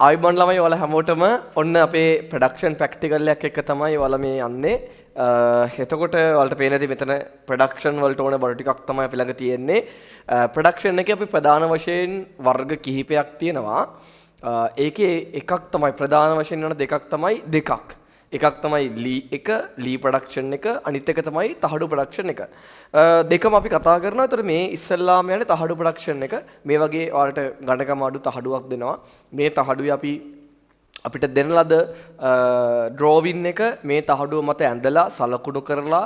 ආයුබෝවන් ළමයි, ඔයාලා හැමෝටම ඔන්න අපේ ප්‍රොඩක්ෂන් ප්‍රැක්ටිකල් එකක් එක්ක තමයි ඔයාලා මේ යන්නේ. එතකොට ඔයාලට පේන ඇති මෙතන ප්‍රොඩක්ෂන් වලට ඕන බඩු ටිකක් තමයි අපි ළඟ තියෙන්නේ. ප්‍රොඩක්ෂන් එකේ අපි ප්‍රධාන වශයෙන් වර්ග කිහිපයක් තියෙනවා. ඒකේ එකක් තමයි ප්‍රධාන වශයෙන් යන දෙකක් තමයි දෙකක්. එකක් තමයි ලී එක, ලී ප්‍රොඩක්ෂන් එක, අනිත් එක තමයි තහඩු ප්‍රොඩක්ෂන් එක. දෙකම අපි කතා කරනවා. ඒතර මේ ඉස්සෙල්ලාම යන්නේ තහඩු ප්‍රොඩක්ෂන් එක. මේ වගේ ඔයාලට ගණකම අඩු තහඩුවක් දෙනවා. මේ තහඩුවේ අපි අපිට දෙන ලද ඩ්‍රෝවින් එක මේ තහඩුව මත ඇඳලා සලකුණු කරලා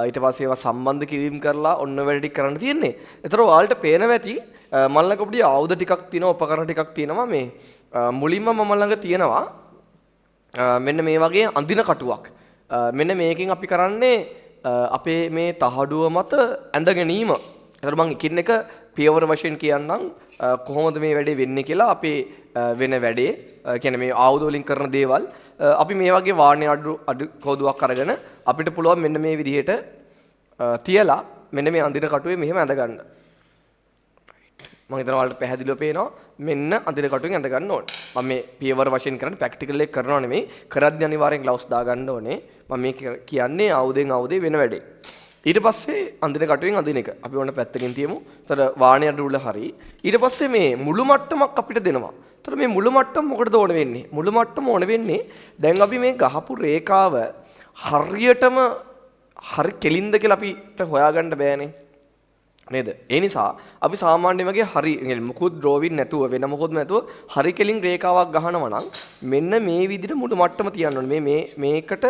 ඊට පස්සේ ඒවා සම්බන්ධ කිරීම කරලා ඔන්න වැඩ ටික කරන්න තියෙන්නේ. ඒතර ඔයාලට පේනවා ඇති මල් ළඟ පොඩි ආයුධ ටිකක් තියෙනවා, උපකරණ ටිකක් තියෙනවා. මේ මුලින්ම මම ළඟ තියෙනවා මෙන්න මේ වගේ අඳින කටුවක්. මෙන්න මේකෙන් අපි කරන්නේ අපේ මේ තහඩුව මත ඇඳ ගැනීම. ඒතර මං එකින් එක පියවර වශයෙන් කියන්නම් කොහොමද මේ වැඩේ වෙන්නේ කියලා. අපේ වෙන වැඩේ, කියන්නේ මේ ආයුධ වලින් කරන දේවල් අපි මේ වගේ වාණ්‍ය අඩු අඩු කෝදුවක් අරගෙන අපිට පුළුවන් මෙන්න මේ විදිහට තියලා මෙන්න මේ අඳින කටුවේ මෙහෙම ඇඳ ගන්න. මං හිතනවා ඔයාලට පැහැදිලිව පේනවා මෙන්න අඳින කටුවෙන් ඇඳ ගන්න ඕනේ. මම මේ පියවර වශයෙන් කරන්නේ ප්‍රැක්ටිකල් එක කරනව නෙමෙයි. කරද්දී අනිවාර්යෙන් ග්ලව්ස් දා ගන්න ඕනේ. මම මේ කියන්නේ ආයුධෙන් ආයුධේ වෙන වැඩේ. ඊට පස්සේ අඳින කටුවෙන් අඳින එක අපි ඕන පැත්තකින් තියමු. එතකොට වාණේ අඩු උල හරි. ඊට පස්සේ මේ මුළු මට්ටමක් අපිට දෙනවා. එතකොට මේ මුළු මට්ටම මොකටද ඕන වෙන්නේ? මුළු මට්ටම ඕන වෙන්නේ දැන් අපි මේ ගහපු රේඛාව හරියටම හරි කෙලින්ද කියලා අපිට හොයාගන්න බෑනේ. නේද? ඒ නිසා අපි සාමාන්‍යයෙන් වගේ හරි මුකුත් ඩ්‍රෝවින් නැතුව වෙන මොකුත් නැතුව හරි කෙලින් රේඛාවක් ගහනවා නම් මෙන්න මේ විදිහට මුළු මට්ටම තියන්න ඕනේ. මේ මේ මේකට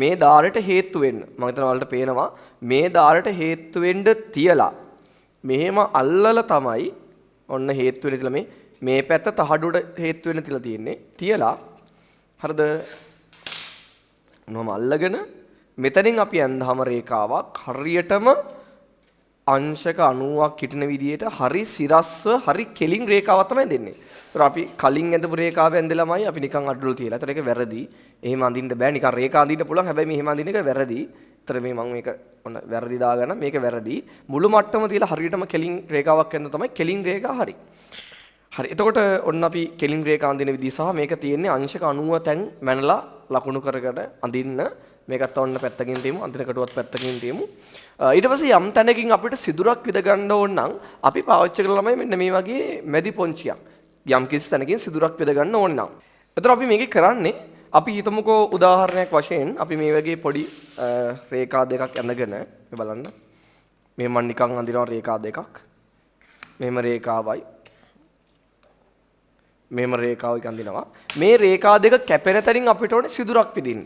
මේ දාරට හේතු වෙන්න. මම හිතනවා ඔයාලට පේනවා මේ දාරට හේතු වෙන්න තියලා මෙහෙම අල්ලලා තමයි ඔන්න හේතු වෙන්න තියලා මේ පැත්ත තහඩුවට හේතු වෙන්න තියලා තියෙන්නේ. තියලා හරිද? මොනවම අල්ලගෙන මෙතනින් අපි ඇඳහම රේඛාවක් හරියටම අංශක 90ක් හිටින විදියට හරි සිරස්ව හරි කෙලින් රේඛාවක් තමයි දෙන්නේ. ඒතර අපි කලින් ඇඳපු රේඛාව ඇඳලාමයි අපි නිකන් අඩලු තියලා. ඒතර ඒක වැරදි. එහෙම අඳින්න බෑ. නිකන් රේඛා අඳින්න පුළුවන්. හැබැයි මේ එහෙම අඳින එක වැරදි. ඒතර මේ මම මේක ඔන්න වැරදි දාගන්න. මේක වැරදි. මුළු මට්ටම තියලා හරියටම කෙලින් රේඛාවක් ඇඳ තමයි කෙලින් රේඛා හරි. හරි. එතකොට ඔන්න අපි කෙලින් රේඛා අඳින විදිහ සහ මේක තියෙන්නේ අංශක 90 තැන් මැනලා ලකුණු කරගෙන අඳින්න. මේකත් ඔන්න පැත්තකින් තියමු. අඳින කටුවත් පැත්තකින් තියමු. ඊට පස්සේ යම් තැනකින් අපිට සිදුරක් විද ගන්න ඕන නම් අපි පාවිච්චි කරන ළමයි මෙන්න මේ වගේ මැදි පොන්චියක්. යම් කිසි තැනකින් සිදුරක් විද ගන්න ඕන නම්. එතකොට අපි මේකේ කරන්නේ අපි හිතමුකෝ උදාහරණයක් වශයෙන් අපි මේ වගේ පොඩි රේඛා දෙකක් ඇඳගෙන මේ බලන්න. මේ මම නිකන් අඳිනවා රේඛා දෙකක්. මෙහෙම රේඛාවයි මෙහෙම රේඛාවයි අඳිනවා. මේ රේඛා දෙක කැපෙන තැනින් අපිට ඕනේ සිදුරක් විදින්න.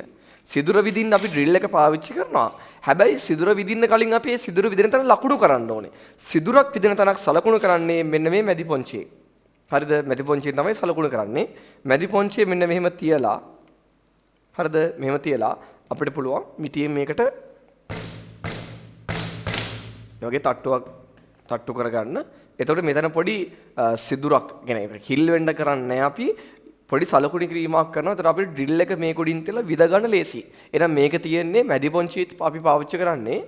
සිදුර විදින්න අපි ඩ්‍රිල් එක පාවිච්චි කරනවා. හැබැයි සිදුර විදින්න කලින් අපි ඒ සිදුර විදින තැන ලකුණු කරන්න ඕනේ. සිදුරක් විදින තැනක් සලකුණු කරන්නේ මෙන්න මේ මැදි පොන්චියේ. හරිද? මැදි පොන්චියෙන් තමයි සලකුණු කරන්නේ. මැදි පොන්චිය මෙන්න මෙහෙම තියලා හරිද? මෙහෙම තියලා අපිට පුළුවන් මිටියෙන් මේකට මේ වගේ තට්ටුවක් තට්ටු කරගන්න. එතකොට මෙතන පොඩි සිදුරක් කියන්නේ ඒක හිල් වෙන්න කරන්නේ නැහැ අපි. පොඩි සලකුණු කිරීමක් කරනවා. එතකොට අපිට ඩ්‍රිල් එක මේක උඩින් තියලා විද ගන්න ලේසි. එහෙනම් මේක තියෙන්නේ මැදි පොන්චිත් අපි පාවිච්චි කරන්නේ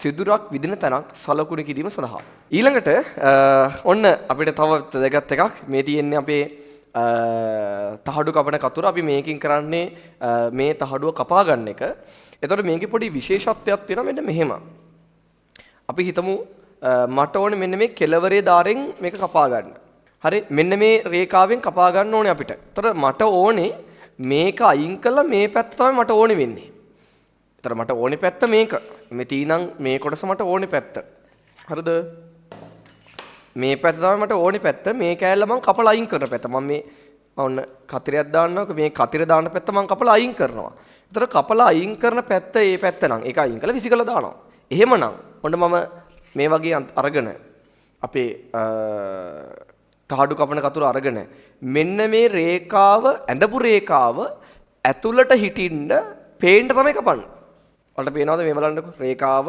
සිදුරක් විදින තැනක් සලකුණු කිරීම සඳහා. ඊළඟට ඔන්න අපිට තව වැදගත් එකක් මේ තියෙන්නේ අපේ තහඩු කපන කතුර. අපි මේකෙන් කරන්නේ මේ තහඩුව කපා ගන්න එක. එතකොට මේකේ පොඩි විශේෂත්වයක් තියෙනවා මෙන්න මෙහෙම. අපි හිතමු මට ඕනේ මෙන්න මේ කෙළවරේ දාරෙන් මේක කපා ගන්න. හරි, මෙන්න මේ රේඛාවෙන් කපා ගන්න ඕනේ අපිට. එතකොට මට ඕනේ මේක අයින් කළා මේ පැත්ත තමයි මට ඕනේ වෙන්නේ. එතකොට මට ඕනේ පැත්ත මේක. මේ තීනම් මේ කොටස මට ඕනේ පැත්ත. හරිද? මේ පැත්ත තමයි මට ඕනේ පැත්ත. මේ කෑල්ල මං කපලා අයින් කරන පැත්ත. මම මේ ඔන්න කතිරයක් දාන්නකො මේ කතිර දාන පැත්ත මං කපලා අයින් කරනවා. එතකොට කපලා අයින් කරන පැත්ත ඒ පැත්ත නම් ඒක අයින් කරලා විසිකලා දානවා. එහෙමනම් ඔන්න මම මේ වගේ අරගෙන අපේ තහඩු කපන කතුර අරගෙන මෙන්න මේ රේඛාව ඇඳපු රේඛාව ඇතුළට හිටින්න පේන්න තමයි කපන්නේ. ඔයාලට පේනවද මේ බලන්නකෝ රේඛාව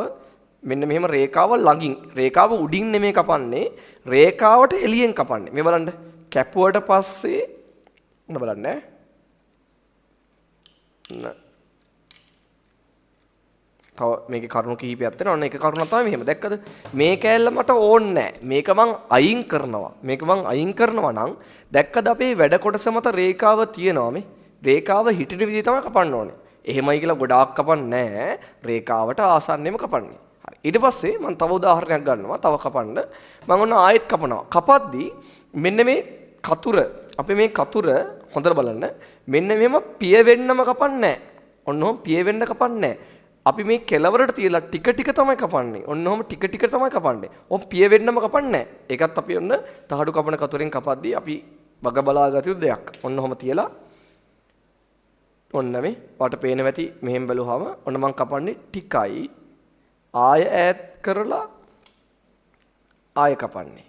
මෙන්න මෙහෙම රේඛාව ළඟින් රේඛාව උඩින් නෙමෙයි කපන්නේ රේඛාවට එළියෙන් කපන්නේ. මේ බලන්න කැපුවට පස්සේ ඔන්න බලන්න ඈ. තව මේකේ කරුණු කිහිපයක් තියෙනවා. ඔන්න එක කරුණක් තමයි මෙහෙම. දැක්කද? මේ කෑල්ල මට ඕනේ නෑ. මේක මං අයින් කරනවා. මේක මං අයින් කරනවා නම් දැක්කද අපේ වැඩ කොටස මත රේඛාව තියෙනවා මේ. රේඛාව හිටින විදිහ තමයි කපන්න ඕනේ. එහෙමයි කියලා ගොඩාක් කපන්නේ නෑ. රේඛාවට ආසන්නෙම කපන්නේ. හරි. ඊට පස්සේ මං තව උදාහරණයක් ගන්නවා. තව කපන්න. මං ඔන්න ආයෙත් කපනවා. කපද්දී මෙන්න මේ කතුර, අපි මේ කතුර හොඳට බලන්න. මෙන්න මෙහෙම පියවෙන්නම කපන්නේ නෑ. ඔන්න ඔහොම පියවෙන්න කපන්නේ නෑ. අපි මේ කෙලවරට තියලා ටික ටික තමයි කපන්නේ. ඔන්න ඔහොම ටික ටික තමයි කපන්නේ. ඔහොම පියවෙන්නම කපන්නේ නෑ. ඒකත් අපි ඔන්න තහඩු කපන කතුරෙන් කපද්දී අපි වග බලා ගත යුතු දෙයක්. ඔන්න ඔහොම තියලා ඔන්න මේ ඔයාලට පේනවා ඇති මෙහෙම බැලුවාම ඔන්න මං කපන්නේ ටිකයි. ආය ඈත් කරලා ආය කපන්නේ.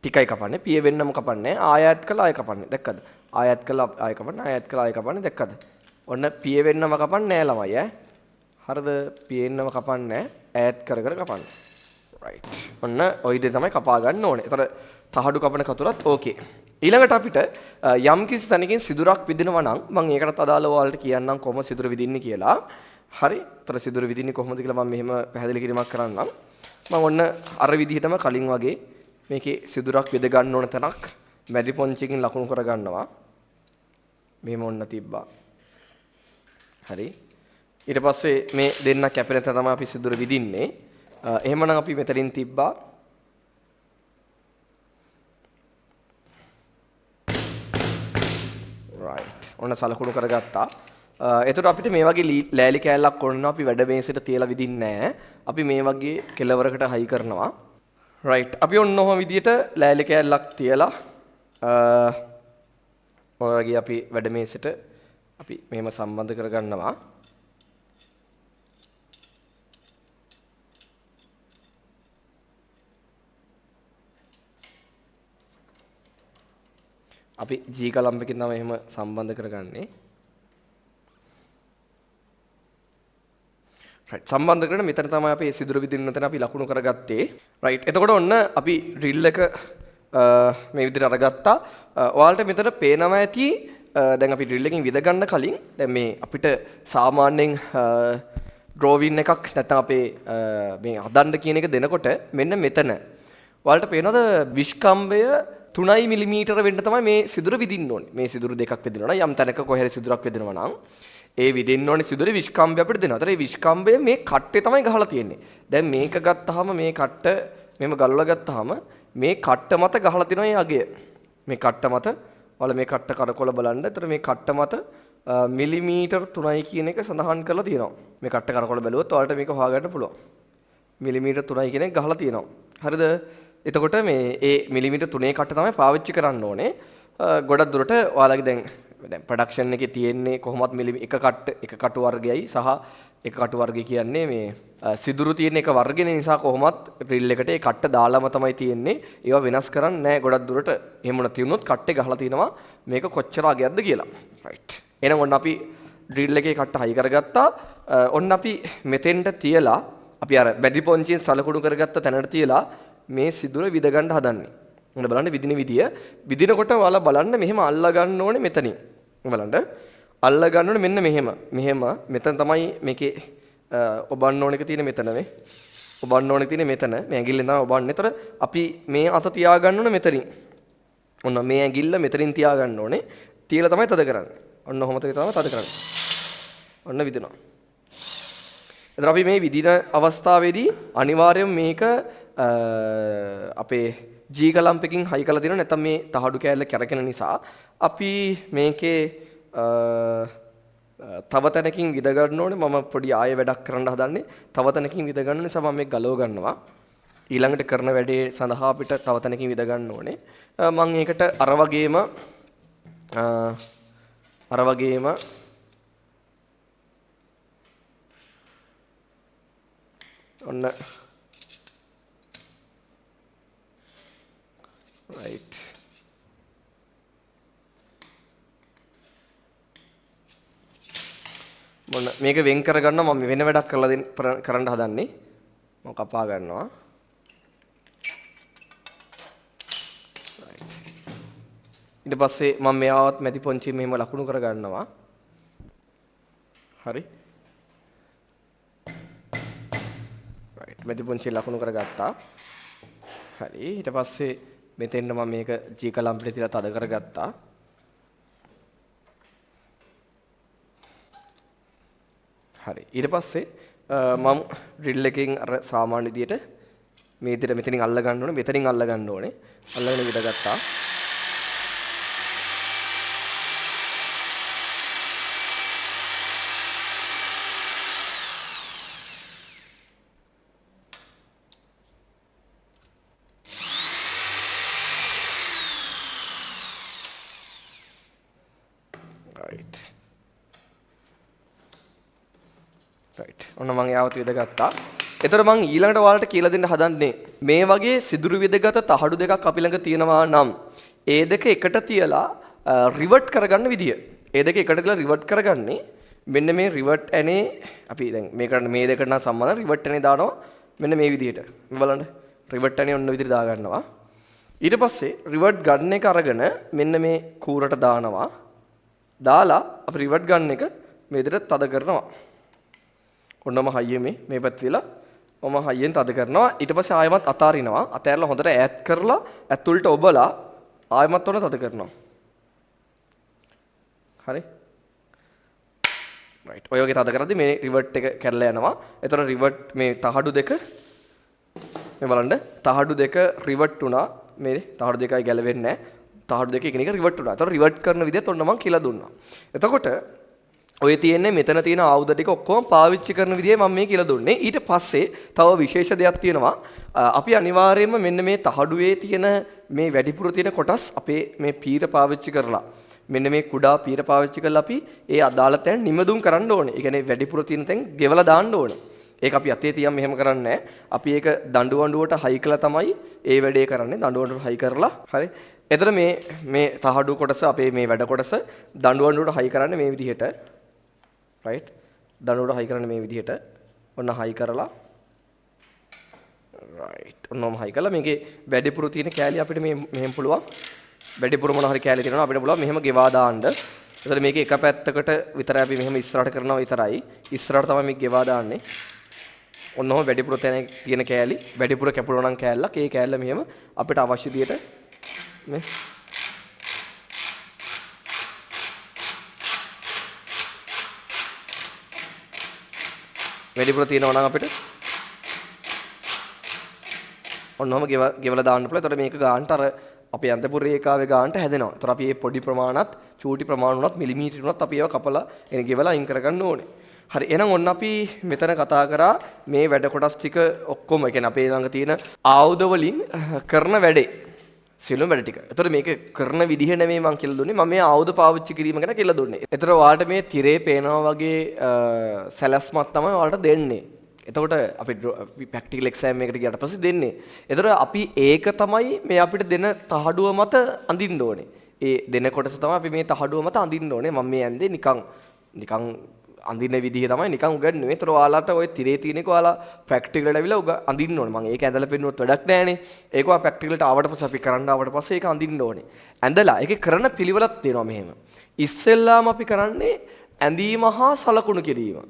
ටිකයි කපන්නේ. පියවෙන්නම කපන්නේ. ආය ඈත් කරලා ආය කපන්නේ. දැක්කද? ආය ඈත් කරලා ආය කපන්නේ. ආය ඈත් කරලා ආය කපන්නේ. දැක්කද? ඔන්න පියවෙන්නම කපන්නේ නෑ ළමයි ඈ. හරිද? පියෙන්නම කපන්නේ නෑ. ඈත් කර කර කපන්නේ. රයිට්. ඔන්න ඔය විදිහ තමයි කපා ගන්න ඕනේ. ඒතර තහඩු කපන කතුරත් ඕකේ. ඊළඟට අපිට යම් කිසි තැනකින් සිදුරක් විදිනවා නම් මම ඒකටත් අදාළව ඔයාලට කියන්නම් කොහොමද සිදුර විදින්නේ කියලා. හරි. ඒතර සිදුර විදින්නේ කොහොමද කියලා මම මෙහෙම පැහැදිලි කිරීමක් කරන්නම්. මම ඔන්න අර විදිහටම කලින් වගේ මේකේ සිදුරක් විද ගන්න ඕන තැනක් මැදි පොන්චකින් ලකුණු කර ගන්නවා. මෙහෙම ඔන්න තිබ්බා. හරි. ඊට පස්සේ මේ දෙන්න කැපෙන තැන තමයි අපි සිදුර විදින්නේ. එහෙමනම් අපි මෙතනින් තිබ්බා. රයිට්. ඔන්න සලකුණු කරගත්තා. එතකොට අපිට මේ වගේ ලෑලි කෑල්ලක් ඕන නම් අපි වැඩ මේසෙට තියලා විදින්නේ නැහැ. අපි මේ වගේ කෙලවරකට හයි කරනවා. රයිට්. අපි ඔන්න ඔහොම විදියට ලෑලි කෑල්ලක් තියලා ඔය වගේ අපි වැඩ මේසෙට අපි මෙහෙම සම්බන්ධ කරගන්නවා. අපි G කලම්බකින් තමයි එහෙම සම්බන්ධ කරගන්නේ. රයිට්. සම්බන්ධ කරගෙන මෙතන තමයි අපි සිදුර විදින්න තැන අපි ලකුණු කරගත්තේ. රයිට්. එතකොට ඔන්න අපි ඩ්‍රිල් එක මේ විදිහට අරගත්තා. ඔයාලට මෙතන පේනවා ඇති දැන් අපි ඩ්‍රිල් එකකින් විද ගන්න කලින් දැන් මේ අපිට සාමාන්‍යයෙන් ඩ්‍රෝවින් එකක් නැත්නම් අපේ මේ හදන්න කියන එක දෙනකොට මෙන්න මෙතන ඔයාලට පේනවද විෂ්කම්භය 3 මිලිමීටර වෙන්න තමයි මේ සිදුර විදින්න ඕනේ. මේ සිදුර දෙකක් විදිනවා නම් යම් තැනක කොහේ හරි සිදුරක් විදිනවා නම් ඒ විදින්න ඕනේ සිදුරේ විෂ්කම්භය අපිට දෙනවා. ඒතර ඒ විෂ්කම්භය මේ කට්ටේ තමයි ගහලා තියෙන්නේ. දැන් මේක ගත්තාම මේ කට්ට මෙහෙම ගලවලා ගත්තාම මේ කට්ට මත ගහලා තියෙනවා මේ අගය. මේ කට්ට මත ඔයාලා මේ කට්ට කරකොල බලන්න. ඒතර මේ කට්ට මත මිලිමීටර් 3යි කියන එක සඳහන් කරලා තියෙනවා. මේ කට්ට කරකොල බැලුවොත් ඔයාලට මේක හොයාගන්න පුළුවන්. මිලිමීටර් 3යි කියන එක ගහලා තියෙනවා. හරිද? එතකොට මේ ඒ මිලිමීටර් 3 කට්ට තමයි පාවිච්චි කරන්න ඕනේ. ගොඩක් දුරට ඔයාලගේ දැන් දැන් ප්‍රොඩක්ෂන් එකේ තියෙන්නේ කොහොමත් එක කට්ට එක කටු වර්ගයයි සහ එක කටු වර්ගය කියන්නේ මේ සිදුරු තියෙන එක වර්ගනේ නිසා කොහොමත් ඩ්‍රිල් එකට ඒ කට්ට දාලාම තමයි තියෙන්නේ. ඒවා වෙනස් කරන්නේ නෑ ගොඩක් දුරට. එහෙම වුණා තියුණොත් කට්ටේ ගහලා තිනවා මේක කොච්චර අගයක්ද කියලා. රයිට්. එහෙනම් ඔන්න අපි ඩ්‍රිල් එකේ කට්ට හයි කරගත්තා. ඔන්න අපි මෙතෙන්ට තියලා අපි අර බැදි පොන්චින් සලකුණු කරගත්ත තැනට තියලා මේ සිදුර විද ගන්න හදන්නේ. ඔන්න බලන්න විදින විදිය. විදිනකොට ඔයාලා බලන්න මෙහෙම අල්ලා ගන්න ඕනේ මෙතනින්. බලන්න. අල්ලා ගන්න ඕනේ මෙන්න මෙහෙම. මෙහෙම මෙතන තමයි මේකේ ඔබන්න ඕන එක තියෙන්නේ මෙතන මේ. ඔබන්න ඕන එක තියෙන්නේ මෙතන. මේ ඇඟිල්ලෙන් තමයි ඔබන්නේ. ඒතර අපි මේ අත තියා ගන්න ඕනේ මෙතනින්. ඔන්න මේ ඇඟිල්ල මෙතනින් තියා ගන්න ඕනේ. තියලා තමයි තද කරන්නේ. ඔන්න ඔහොම තමයි තද කරන්නේ. ඔන්න විදිනවා. එතන අපි මේ විදින අවස්ථාවේදී අනිවාර්යයෙන් මේක අපේ G කලම්පකින් හයි කරලා දෙනවා. නැත්නම් මේ තහඩු කෑල්ල කැරකෙන නිසා අපි මේකේ තව තැනකින් විද ගන්න ඕනේ. මම පොඩි ආයෙ වැඩක් කරන්න හදන්නේ. තව තැනකින් විද ගන්න නිසා මම මේක ගලව ගන්නවා. ඊළඟට කරන වැඩේ සඳහා අපිට තව තැනකින් විද ගන්න ඕනේ. මම ඒකට අර වගේම ඔන්න රයිට් මොන මේක වෙන් කරගන්නවා. මම වෙන වැඩක් කරලා දෙන්න කරන්න හදන්නේ. මම කපා ගන්නවා. රයිට්. ඊට පස්සේ මම මෙයාවත් මැදි පොන්චි මෙහෙම ලකුණු කරගන්නවා. හරි. මැදි පොන්චියෙන් ලකුණු කරගත්තා. හරි. ඊට පස්සේ මෙතෙන්ට මම මේක ජී කලම්පිට තියලා තද කරගත්තා. හරි. ඊට පස්සේ මම ඩ්‍රිල් එකෙන් අර සාමාන්‍ය විදියට මේ විදියට මෙතනින් අල්ල ගන්න ඕනේ, මෙතනින් අල්ල ගන්න ඕනේ. අල්ලගෙන විදගත්තා. ඔන්න මං එයාවත් විදගත්තා. එතකොට මං ඊළඟට ඔයාලට කියලා දෙන්න හදන්නේ මේ වගේ සිදුරු විදගත තහඩු දෙකක් අපි ළඟ තියෙනවා නම් ඒ දෙක එකට තියලා රිවර්ට් කරගන්න විදිය. ඒ දෙක එකට තියලා රිවර්ට් කරගන්නේ මෙන්න මේ රිවර්ට් ඇනේ අපි දැන් මේකට මේ දෙකට නම් සම්බන්ධ රිවර්ට් ඇනේ දානවා මෙන්න මේ විදියට. මේ බලන්න රිවර්ට් ඇනේ ඔන්න විදියට දා ගන්නවා. ඊට පස්සේ රිවර්ට් ගන්න එක අරගෙන මෙන්න මේ කූරට දානවා. දාලා අපි රිවර්ට් ගන්න එක මේ විදියට තද කරනවා. ඔන්නම හයියෙන් මේ පැත්ත තියලා ඔම හයියෙන් තද කරනවා. ඊට පස්සේ ආයෙමත් අතාරිනවා. අතෑරලා හොඳට ඈත් කරලා ඇතුළට ඔබලා ආයෙමත් ඔන්න තද කරනවා. හරි. රයිට්. ඔය වගේ තද කරද්දි මේ රිවර්ට් එක කැඩලා යනවා. එතකොට රිවර්ට් මේ තහඩු දෙක මේ බලන්න තහඩු දෙක රිවර්ට් වුණා. මේ තහඩු දෙකයි ගැලවෙන්නේ නැහැ. තහඩු දෙක එකිනෙක රිවර්ට් වුණා. එතකොට රිවර්ට් කරන විදිහත් ඔන්න මං කියලා දුන්නා. එතකොට ඔය තියෙන්නේ මෙතන තියෙන ආයුධ ටික ඔක්කොම පාවිච්චි කරන විදිය මම මේ කියලා දුන්නේ. ඊට පස්සේ තව විශේෂ දෙයක් තියෙනවා. අපි අනිවාර්යයෙන්ම මෙන්න මේ තහඩුවේ තියෙන මේ වැඩිපුර තියෙන කොටස් අපේ මේ පීර පාවිච්චි කරලා මෙන්න මේ කුඩා පීර පාවිච්චි කරලා අපි ඒ අදාළ තැන් නිමදුම් කරන්න ඕනේ. ඒ කියන්නේ වැඩිපුර තියෙන තැන් ගෙවලා දාන්න ඕනේ. ඒක අපි අතේ තියන් මෙහෙම කරන්නේ නැහැ. අපි ඒක දඬු අඬුවට හයි කළා තමයි ඒ වැඩේ කරන්නේ. දඬු අඬුවට හයි කරලා හරි. එතන මේ මේ තහඩු කොටස අපේ මේ වැඩ කොටස දඬු අඬුවට හයි කරන්නේ මේ විදිහට. රයිට්. දඬුවට හයි කරන්නේ මේ විදිහට. ඔන්න හයි කරලා රයිට්. ඔන්නම හයි කරලා මේකේ වැඩිපුර තියෙන කෑලි අපිට මේ මෙහෙම පුළුවන්. වැඩිපුර මොන හරි කෑලි තියෙනවා අපිට පුළුවන් මෙහෙම ගෙවා දාන්න. එතකොට මේකේ එක පැත්තකට විතරයි අපි මෙහෙම ඉස්සරහට කරනවා විතරයි. ඉස්සරහට තමයි මේක ගෙවා දාන්නේ. ඔන්න ඔහොම වැඩිපුර තැන තියෙන කෑලි වැඩිපුර කැපුණා නම් කෑල්ලක් ඒ කෑල්ල මෙහෙම අපිට අවශ්‍ය විදියට මේ වැඩිපුර තියෙනවා නම් අපිට ඔන්න ඔහොම ගෙවලා දාන්න පුළුවන්. එතකොට මේක ගානට අර අපේ අන්තපුර රේඛාවේ ගානට හැදෙනවා. එතකොට අපි මේ පොඩි ප්‍රමාණත් චූටි ප්‍රමාණ වුණත් මිලිමීටර වුණත් අපි ඒවා කපලා එන ගෙවලා අයින් කරගන්න ඕනේ. හරි. එහෙනම් ඔන්න අපි මෙතන කතා කරා මේ වැඩ කොටස් ටික ඔක්කොම, ඒ කියන්නේ අපේ ළඟ තියෙන ආයුධ වලින් කරන වැඩේ සියලුම වැඩ ටික. එතකොට මේක කරන විදිහ නෙමෙයි මං කියලා දුන්නේ. මම මේ ආයුධ පාවිච්චි කිරීම ගැන කියලා දුන්නේ. එතකොට ඔයාලට මේ තිරේ පේනවා වගේ සැලැස්මක් තමයි ඔයාලට දෙන්නේ. එතකොට අපි ප්‍රැක්ටිකල් එක්සෑම් එකකට ගියාට පස්සේ දෙන්නේ. එතකොට අපි ඒක තමයි මේ අපිට දෙන තහඩුව මත අඳින්න ඕනේ. ඒ දෙන කොටස තමයි අපි මේ තහඩුව මත අඳින්න ඕනේ. මම මේ ඇඳේ නිකන් නිකන් අඳින විදිහ තමයි නිකන් උගන්වන්නේ. ඒතර ඔයාලට ඔය තිරේ තියෙන එක ඔයාලා ප්‍රැක්ටිකල් එකට ඇවිල්ලා අඳින්න ඕනේ. මම ඒක ඇඳලා පෙන්නුවොත් වැඩක් නෑනේ. ඒක ඔයා ප්‍රැක්ටිකල් එකට ආවට පස්සේ අපි කරන්න ආවට පස්සේ ඒක අඳින්න ඕනේ. ඇඳලා ඒකේ කරන පිළිවෙලක් තියෙනවා මෙහෙම. ඉස්සෙල්ලාම අපි කරන්නේ ඇඳීම හා සලකුණු කිරීම.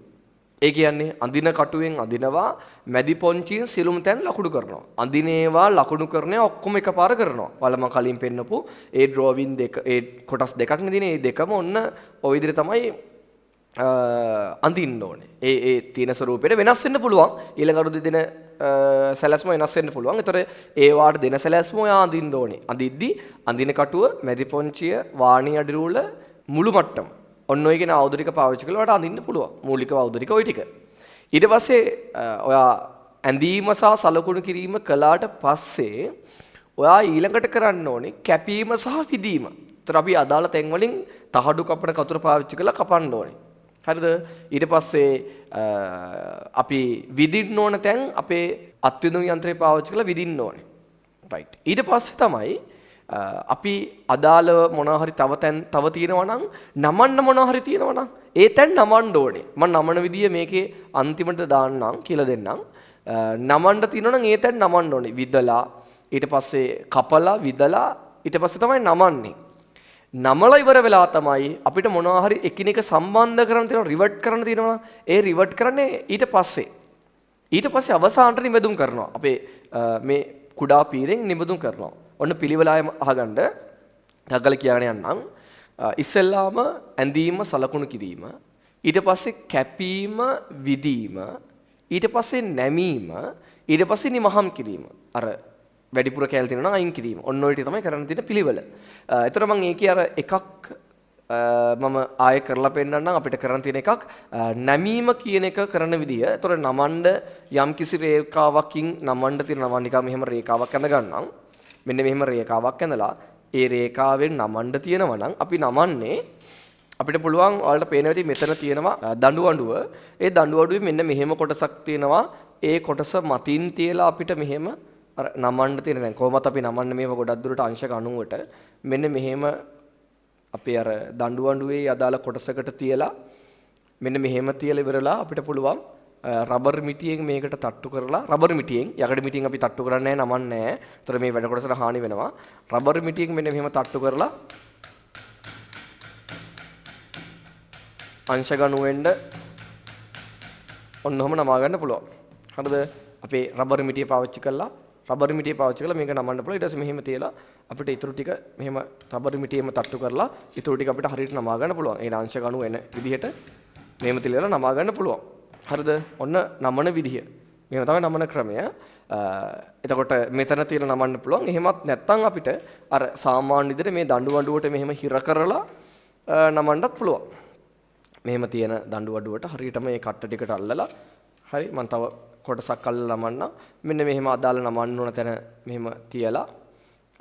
ඒ කියන්නේ අඳින කටුවෙන් අඳිනවා, මැදි පොන්චියෙන් සියලුම තැන් ලකුණු කරනවා. අඳින ඒවා ලකුණු කරන ඒවා ඔක්කොම එකපාර කරනවා. ඔයාලා මම කලින් පෙන්නපු ඒ ඩ්‍රෝවින් දෙක, ඒ කොටස් දෙකක් නේ තියෙන්නේ. ඒ දෙකම ඔන්න ඔය විදිහට තමයි අඳින්න ඕනේ. ඒ ඒ තියෙන ස්වරූපයට වෙනස් වෙන්න පුළුවන්. ඊළඟ අවුරුද්දේ දෙන සැලැස්ම වෙනස් වෙන්න පුළුවන්. ඒතර ඒ වාට දෙන සැලැස්ම ඔයා අඳින්න ඕනේ. අඳිද්දි අඳින කටුව, මැදි පොන්චිය, වාණි අඩිරූල මුළු මට්ටම. ඔන්න ඔය කියන ආයුධ ටික පාවිච්චි කරලා ඔයාට අඳින්න පුළුවන්. මූලික ආයුධ ටික ඔය ටික. ඊට පස්සේ ඔයා ඇඳීම සහ සලකුණු කිරීම කළාට පස්සේ ඔයා ඊළඟට කරන්න ඕනේ කැපීම සහ විදීම. ඒතර අපි අදාළ තැන් වලින් තහඩු කපන කතුර පාවිච්චි කරලා කපන්න ඕනේ. හරිද? ඊට පස්සේ අපි විදින්න ඕන තැන් අපේ අත්විඳුම් යන්ත්‍රය පාවිච්චි කරලා විදින්න ඕනේ. රයිට්. ඊට පස්සේ තමයි අපි අදාළව මොනවා හරි තව තැන් තව තියෙනවා නම් නමන්න මොනවා හරි තියෙනවා නම් ඒ තැන් නමන්න ඕනේ. මම නමන විදිය මේකේ අන්තිමට දාන්නම් කියලා දෙන්නම්. නමන්න තියෙනවා නම් ඒ තැන් නමන්න ඕනේ. විදලා ඊට පස්සේ කපලා විදලා ඊට පස්සේ තමයි නමන්නේ. නමලා ඉවර වෙලා තමයි අපිට මොනවා හරි එකිනෙක සම්බන්ධ කරන්න තියෙනවා, රිවර්ට් කරන්න තියෙනවා. ඒ රිවර්ට් කරන්නේ ඊට පස්සේ. ඊට පස්සේ අවසානට නිමැදුම් කරනවා. අපේ මේ කුඩා පීරෙන් නිමැදුම් කරනවා. ඔන්න පිළිවෙල ආයෙම අහගන්න. ටග්ගල කියගෙන යන්නම්. ඉස්සෙල්ලාම ඇඳීම සලකුණු කිරීම, ඊට පස්සේ කැපීම විදීම, ඊට පස්සේ නැමීම, ඊට පස්සේ නිමහම් කිරීම. අර වැඩිපුර කෑලි තියෙනවා නම් අයින් කිරීම. ඔන්න ඔය ටික තමයි කරන්න තියෙන පිළිවෙල. එතකොට මම ඒකේ අර එකක් මම ආයෙ කරලා පෙන්නන්නම්. අපිට කරන්න තියෙන එකක් නැමීම කියන එක කරන විදිය. එතකොට නමන්න යම් කිසි රේඛාවකින් නමන්න තියෙන නමන්න නිකන් මෙහෙම රේඛාවක් ඇඳ ගන්නම්. මෙන්න මෙහෙම රේඛාවක් ඇඳලා ඒ රේඛාවෙන් නමන්න තියෙනවා නම් අපි නමන්නේ අපිට පුළුවන් ඔයාලට පේන විදිහ මෙතන තියෙනවා දඬු අඬුව. ඒ දඬු අඬුවේ මෙන්න මෙහෙම කොටසක් තියෙනවා. ඒ කොටස මතින් තියලා අපිට මෙහෙම අර නමන්න තියෙන දැන් කොහොමත් අපි නමන්නේ මේව ගොඩක් දුරට අංශක 90ට මෙන්න මෙහෙම අපේ අර දඬු අඬුවේ අදාළ කොටසකට තියලා මෙන්න මෙහෙම තියලා ඉවරලා අපිට පුළුවන් රබර් මිටියෙන් මේකට තට්ටු කරලා රබර් මිටියෙන් යකඩ මිටියෙන් අපි තට්ටු කරන්නේ නැහැ නමන්නේ නැහැ. ඒතර මේ වැඩ කොටසට හානි වෙනවා. රබර් මිටියෙන් මෙන්න මෙහෙම තට්ටු කරලා අංශ ගණු වෙන්න ඔන්න ඔහම නමා ගන්න පුළුවන්. හරිද? අපේ රබර් මිටිය පාවිච්චි කරලා රබර් මිටිය පාවිච්චි කරලා මේක නමන්න පුළුවන්. ඊට පස්සේ මෙහෙම තියලා අපිට ඉතුරු ටික මෙහෙම රබර් මිටියෙම තට්ටු කරලා ඉතුරු ටික අපිට හරියට නමා ගන්න පුළුවන්. ඒ අංශ ගණු එන විදිහට මෙහෙම තියලා නමා ගන්න පුළුවන්. හරිද? ඔන්න නමන විදිහ. මෙහෙම තමයි නමන ක්‍රමය. එතකොට මෙතන තියලා නමන්න පුළුවන්. එහෙමත් නැත්නම් අපිට අර සාමාන්‍ය විදිහට මේ දඬු අඬුවට මෙහෙම හිර කරලා නමන්නත් පුළුවන්. මෙහෙම තියෙන දඬු අඩුවට හරියටම මේ කට්ට ටිකට අල්ලලා හරි මං තව කොටසක් අල්ලලා නමන්න. මෙන්න මෙහෙම අදාළ නමන්න ඕන තැන මෙහෙම තියලා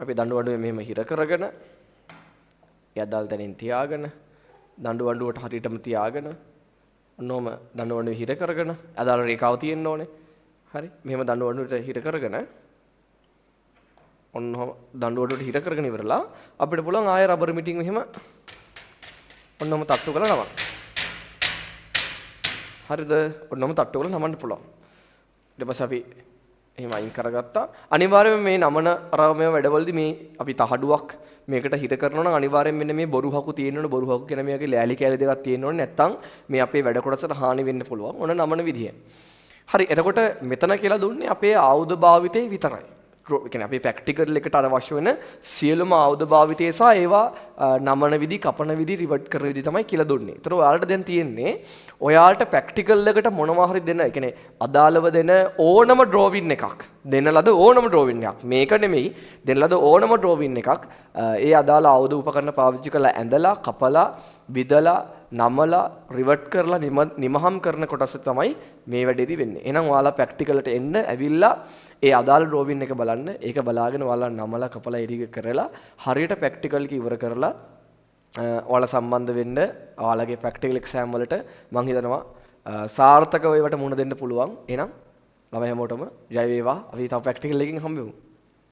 අපි දඬු අඩුවේ මෙහෙම හිර කරගෙන ඒ අදාළ තැනින් තියාගෙන දඬු අඩුවට හරියටම තියාගෙන ඔන්නෝම දඬු අඩුවේ හිර කරගෙන අදාළ රේඛාව තියෙන්න ඕනේ. හරි මෙහෙම දඬු අඩුවට හිර කරගෙන ඔන්නෝම දඬු අඩුවට හිර කරගෙන ඉවරලා අපිට පුළුවන් ආයෙ රබර් මිටින් මෙහෙම ඔන්නෝම තට්ටු කරලා නමන්න. හරිද? ඔන්නෝම තට්ටු කරලා නමන්න පුළුවන්. ඊට පස්සේ අපි එහෙම අයින් කරගත්තා. අනිවාර්යයෙන්ම මේ නමන අරමය වැඩවලදී මේ අපි තහඩුවක් මේකට හිර කරනවා නම් අනිවාර්යයෙන් මෙන්න මේ බොරු හකු තියෙන්න ඕන. බොරු හකු කියන මේ වගේ ලෑලි කෑලි දෙකක් තියෙන්න ඕනේ. නැත්තම් මේ අපේ වැඩ කොටසට හානි වෙන්න පුළුවන්. ඔන්න නමන විදිය. හරි. එතකොට මෙතන කියලා දුන්නේ අපේ ආයුධ භාවිතේ විතරයි. ඒ කියන්නේ අපේ ප්‍රැක්ටිකල් එකට අවශ්‍ය වෙන සියලුම ආයුධ භාවිතය සහ ඒවා නමන විදි, කපන විදි, රිවර්ට් කරන විදි තමයි කියලා දුන්නේ. ඒතර ඔයාලට දැන් තියෙන්නේ ඔයාලට ප්‍රැක්ටිකල් එකට මොනවා හරි දෙන, ඒ කියන්නේ අදාළව දෙන ඕනම ඩ්‍රෝවින් එකක්, දෙන ලද ඕනම ඩ්‍රෝවින් එකක්, මේක නෙමෙයි, දෙන ලද ඕනම ඩ්‍රෝවින් එකක් ඒ අදාළ ආයුධ උපකරණ පාවිච්චි කරලා ඇඳලා, කපලා, විදලා, නමලා, රිවර්ට් කරලා නිමහම් කරන කොටස තමයි මේ වැඩේදී වෙන්නේ. එහෙනම් ඔයාලා ප්‍රැක්ටිකල් එකට එන්න ඇවිල්ලා ඒ අදාළ ඩ්‍රෝවින් එක බලන්න. ඒක බලාගෙන ඔයාලා නමලා කපලා ඒ ටික කරලා හරියට ප්‍රැක්ටිකල් එක ඉවර කරලා ඔයාලා සම්බන්ධ වෙන්න ඔයාලගේ ප්‍රැක්ටිකල් එක්සෑම් වලට මං හිතනවා සාර්ථකව ඒවට මුහුණ දෙන්න පුළුවන්. එහෙනම් ළමයි හැමෝටම ජය වේවා. අපි තව ප්‍රැක්ටිකල් එකකින් හම්බෙමු.